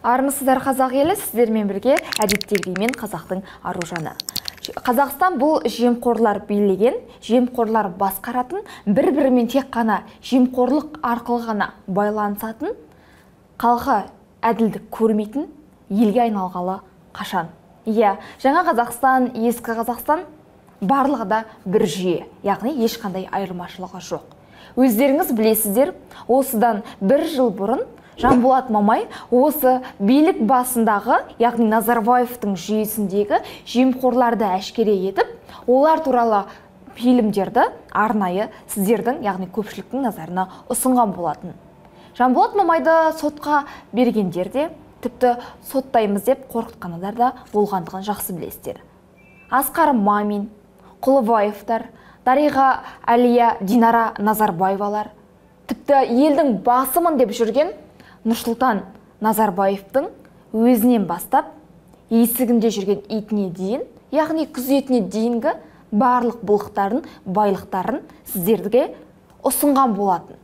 Армысыздар, қазақ елі, сіздермен бірге әдеттегідей мен, қазақтың Аружаны. Қазақстан бұл жемқорлар билеген, жемқорлар басқаратын, бір-бірімен тек қана жемқорлық арқылы ғана байланысатын, халқы әділдік көрмейтін елге айналғалы қашан. Иә, жаңа Қазақстан, ескі Қазақстан барлығы да бір жүйе, яғни ешқандай айырмашылығы жоқ. Өздеріңіз білесіздер, осыдан бір жыл бұрын Жанболат Мамай осы билік басындағы, яғни Назарбаевтың жүйесіндегі жемқорларды әшкере етіп, олар туралы фильмдерді арнайы сіздердің, яғни көпшіліктің назарына ұсынған болатын. Жанболат Мамайды сотқа бергендер де, тіпті соттаймыз деп қорқытқандар да болғандығын жақсы білесіздер. Асқар Мамин, Құлыбаевтар, Дариға Әлия, Динара Назарбаевалар, тіпті елдің басымын деп жүрген Нұрсұлтан Назарбаевтың өзінен бастап есігінде жүрген итіне дейін, яғни күзетіне дейінгі барлық былықтарын, байлықтарын сіздерге ұсынған болатын.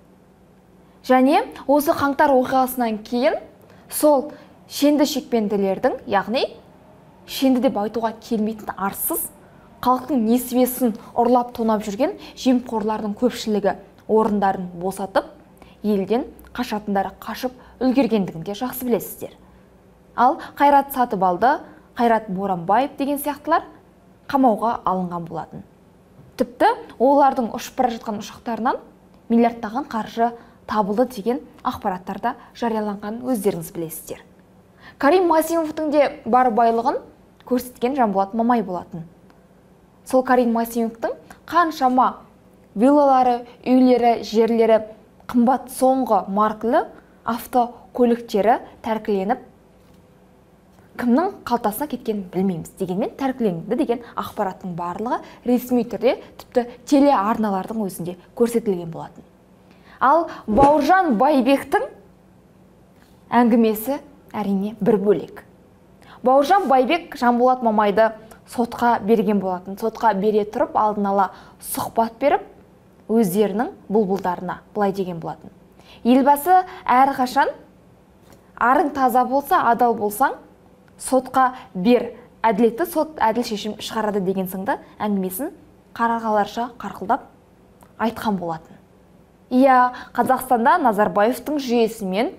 Және осы қаңтар оқиғасынан кейін сол шенді шекпенділердің, яғни шенді деп айтуға келмейтін арсыз, халықтың несібесін ұрлап тонап жүрген жемқорлардың көпшілігі орындарын босатып, елден қашатындары қашып үлгергендігін де жақсы білесіздер. Ал Қайрат Сатыбалды, Қайрат Боранбаев деген сияқтылар қамауға алынған болатын. Тіпті олардың ұшып бара жатқан ұшақтарынан миллиардтаған қаржы табылды деген ақпараттар да жарияланғанын өздеріңіз білесіздер. Карим Масимовтың де бар байлығын көрсеткен Жанболат Мамай болатын. Сол Карим Масимовтың қаншама виллалары, үйлері, жерлері, қымбат соңғы маркалы автокөліктері тәркіленіп, кімнің қалтасына кеткенін білмейміз. Дегенмен тәркіленді деген ақпараттың барлығы ресми түрде, тіпті телеарналардың өзінде көрсетілген болатын. Ал Бауыржан Байбектің әңгімесі әрине бір бөлек. Бауыржан Байбек Жанболат Мамайды сотқа берген болатын. Сотқа бере тұрып, алдын ала сұхбат беріп, өздерінің бұлбұлдарына былай деген болатын. Елбасы әрқашан арың таза болса, адал болсаң, сотқа бер, әділетті сот әділ шешім шығарады деген сынды әңгімесін қарғаларша қарқылдап айтқан болатын. Иә, Қазақстанда Назарбаевтың жүйесімен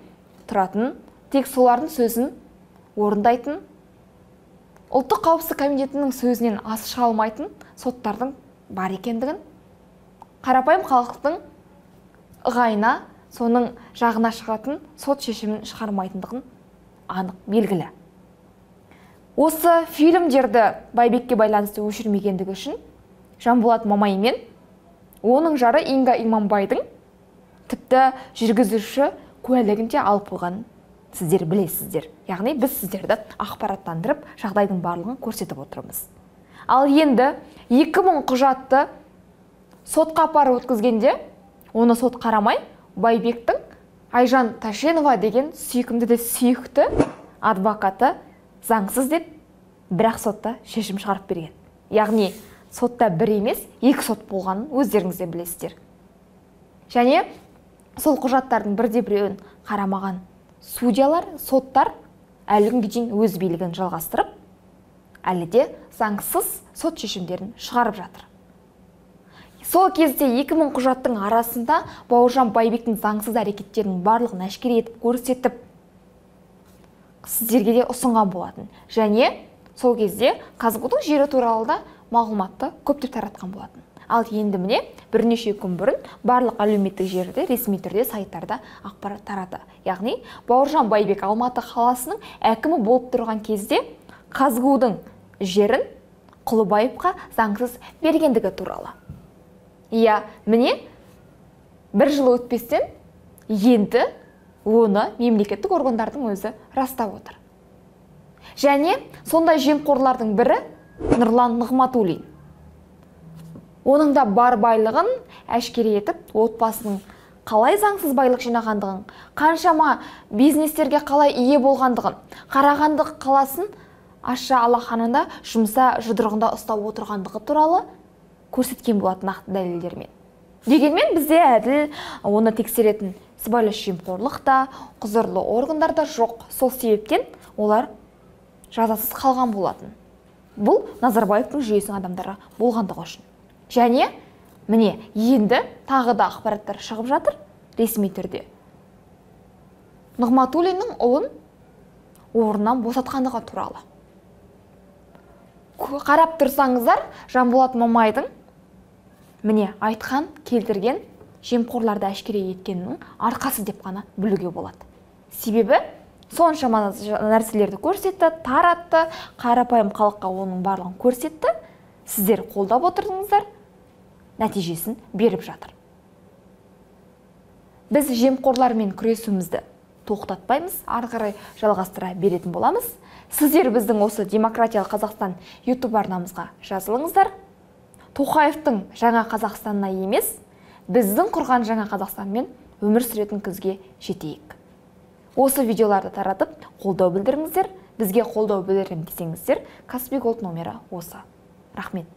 тұратын, тек солардың сөзін орындайтын, Ұлттық қауіпсіздік комитетінің сөзінен асы шыға алмайтын соттардың бар екендігін, қарапайым халықтың ығайына, соның жағына шығатын сот шешімін шығармайтындығын анық белгілі. Осы фильмдерді Байбекке байланысты өшірмегендігі үшін Жанболат Мамай мен оның жары Инга Иманбайдың тіпті жүргізуші куәлігін де алып қойғанын сіздер білесіздер. Яғни біз сіздерді ақпараттандырып, жағдайдың барлығын көрсетіп отырмыз. Ал енді 2000 құжатты сотқа апарып өткізгенде, оны сот қарамай, Байбектің Айжан Ташенова деген сүйкімді де сүйікті адвокаты заңсыз деп бірақ сотта шешім шығарып берген. Яғни сотта бір емес, екі сот болғанын өздеріңіз де білесіздер. Және сол құжаттардың бірде біреуін қарамаған судьялар, соттар әлі күнге дейін өз билігін жалғастырып, әлі де заңсыз сот шешімдерін шығарып жатыр. Сол кезде 2000 құжаттың арасында Бауыржан Байбектің заңсыз әрекеттерінің барлығын әшкере етіп көрсетіп, сіздерге де ұсынған болатын. Және сол кезде ҚазГУ-дың жері туралы да мағлұматты көптеп таратқан болатын. Ал енді міне бірнеше күн бұрын барлық әлеуметтік желіде ресми түрде сайттарда ақпарат тарады. Яғни Бауыржан Байбек Алматы қаласының әкімі болып тұрған кезде ҚазГУ-дың жерін Құлыбаевқа заңсыз бергендігі туралы. Иә, міне бір жыл өтпестен енді оны мемлекеттік органдардың өзі растап отыр. Және сондай жемқорлардың бірі Нұрлан Нығматулин. Оның да бар байлығын әшкере етіп, отбасының қалай заңсыз байлық жинағандығын, қаншама бизнестерге қалай ие болғандығын, Қарағанды қаласын ащы алақанында жұмса жұдырығында ұстап отырғандығы туралы көрсеткен болатын нақты дәлелдермен. Дегенмен бізде әділ оны тексеретін сыбайлас жемқорлық та, құзырлы органдар да жоқ. Сол себептен олар жазасыз қалған болатын. Бұл Назарбаевтың жүйесінің адамдары болғандығы үшін. Және міне енді тағы да ақпараттар шығып жатыр ресми түрде. Нығматулиннің ұлын орнынан босатқандығы туралы. Қарап тұрсаңыздар, Жанболат Мамайдың міне айтқан, келтірген жемқорларды әшкере еткенінің арқасы деп қана білуге болады. Себебі соншама нәрселерді көрсетті, таратты, қарапайым халыққа оның барлығын көрсетті. Сіздер қолдап отырдыңыздар, нәтижесін беріп жатыр. Біз жемқорлармен күресуімізді тоқтатпаймыз, ары қарай жалғастыра беретін боламыз. Сіздер біздің осы Демократиялық Қазақстан YouTube арнамызға жазылыңыздар. Тоқаевтың жаңа Қазақстанына емес, біздің құрған жаңа Қазақстанмен өмір сүретін күзге жетейік. Осы видеоларды таратып, қолдау білдіріңіздер. Бізге қолдау білдірем десеңіздер, Kaspi Gold номері осы. Рахмет.